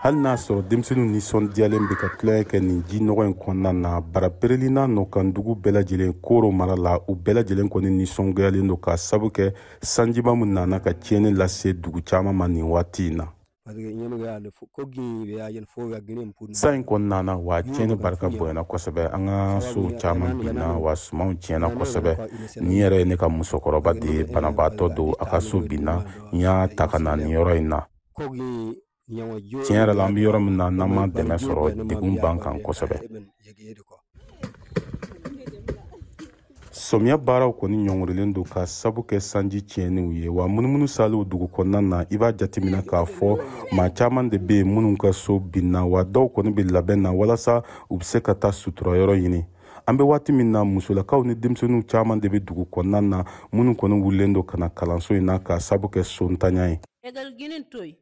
Hali n'a sɔrɔ denmisɛnninw nisɔndiyalen bɛ ka tulonkɛ kɛ nin ji nɔgɔ in kɔnɔna na, Barapereli n'a nɔkandugu bɛɛ lajɛlen Koro mara la, u bɛɛ lajɛlen kɔni nisɔngoyalen don k'a sabu kɛ sanjiba min nana ka tiɲɛni lase dugu caman ma nin waati in na. San in kɔnɔna na, wa tiɲɛni barika bonyana kosɛbɛ. An ka sow caman binna, wa sumanw tiɲɛna kosɛbɛ. Nin yɛrɛ ye ne ka musokɔrɔba de ye, banabaatɔ don, a ka so binna, n y'a ta ka na nin yɔrɔ in na. Tiɲɛ yɛrɛ la, an bɛ yɔrɔ min na, n'an ma dɛmɛ sɔrɔ, degun b'an kan kosɛbɛ. Sɔmiya baaraw kɔni ɲɔngirilen don ka sabu kɛ sanji tiɲɛniw ye, wa munumunu saliw dugu kɔnɔna na, i b'a jateminɛ k'a fɔ maa caman de bɛ yen minnu ka so binna, wa dɔw kɔni bɛ labɛn na walasa u bɛ se ka taa sutura yɔrɔ ɲini. An bɛ waati min na, musolakaw ni denmisɛnninw caman de bɛ dugu kɔnɔna na minnu kɔni wulilen don ka na kalanso in na k'a sabu kɛ sontanya ye.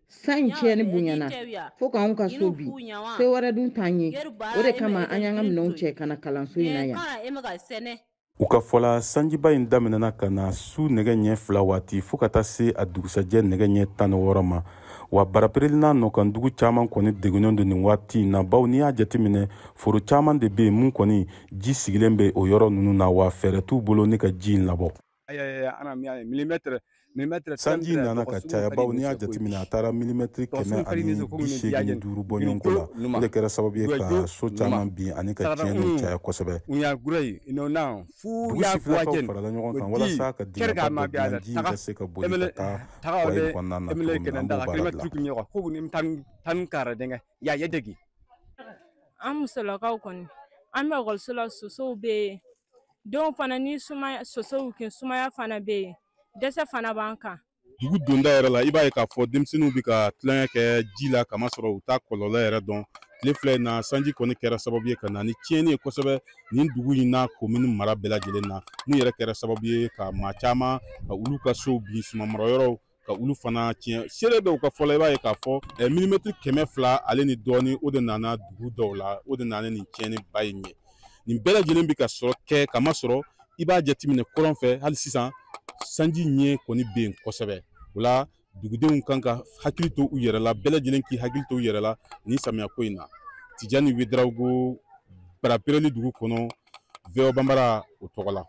San in tiɲɛni bonyana fo k'anw ka so bin, se wɛrɛ dun t'an ye, o de kama an y'an ka minɛnw cɛ ka na kalanso in na yan. U ka fɔ la, sanjiba in daminɛna ka na su nɛgɛ ɲɛ 2 waati fo ka taa se a dugusajɛ nɛgɛ ɲɛ 16 ma. Wa Barapereli n'a nɔkandugu caman kɔni degunnen don nin waati in na, bawo n'i y'a jateminɛ, foro caman de bɛ yen mun kɔni ji sigilen bɛ o yɔrɔ ninnu na, wa fɛɛrɛ t'u bolo ni ka ji in labɔ. Sanji nana ka caya, bawo n'i y'a jateminɛ, a taara milimɛtiri 185 bɔɲɔgɔnko la. O de kɛra sababu ye ka so caman bin ani ka tiɲɛniw caya kosɛbɛ. Dugu sifinnakaw farala ɲɔgɔn kan walasa ka dingɛba dɔ dilan, ji in ka se ka boli ka taa kɔ in kɔnɔna na cogo min na. An b'o baara de la. An musolakaw kɔni, an bɛ ekɔliso la, sosow bɛ yen, denw fana ni sumaya, sosow kin, sumaya fana bɛ yen, dɛsɛ fana b'an kan. Dugu donda yɛrɛ la, i b'a ye k'a fɔ denmisɛnninw bɛ ka tulonkɛ kɛ ji la, kamasɔrɔ u t'a kɔlɔlɔ yɛrɛ dɔn. Tile 2 in na, sanji kɔni kɛra sababu ye ka na ni tiɲɛni ye kosɛbɛ nin dugu in n'a komini mara bɛɛ lajɛlen na, mun yɛrɛ kɛra sababu ye ka maa caman ka olu ka sow bin, sumanmarayɔrɔw ka olu fana tiɲɛ. Seere dɔw ka fɔ la, i b'a ye k'a fɔ milimɛtiri 200 ale ni dɔɔni, o de nana dugu dɔw la, o de nana nin tiɲɛni ba in ye. Nin bɛɛ lajɛlen bɛ ka sɔrɔ kɛ kamasɔrɔ i b'a jateminɛ kɔrɔn fɛ, hali sisan sanji ɲɛ kɔni bɛ yen kosɛbɛ. O la, dugudenw kan ka hakili to u yɛrɛ la, bɛɛ lajɛlen k'i hakili to u yɛrɛ la nin samiyako in na. Tijani Wedarawogo, Barapereli dugu kɔnɔ, VOA Banbara o tɔgɔ la.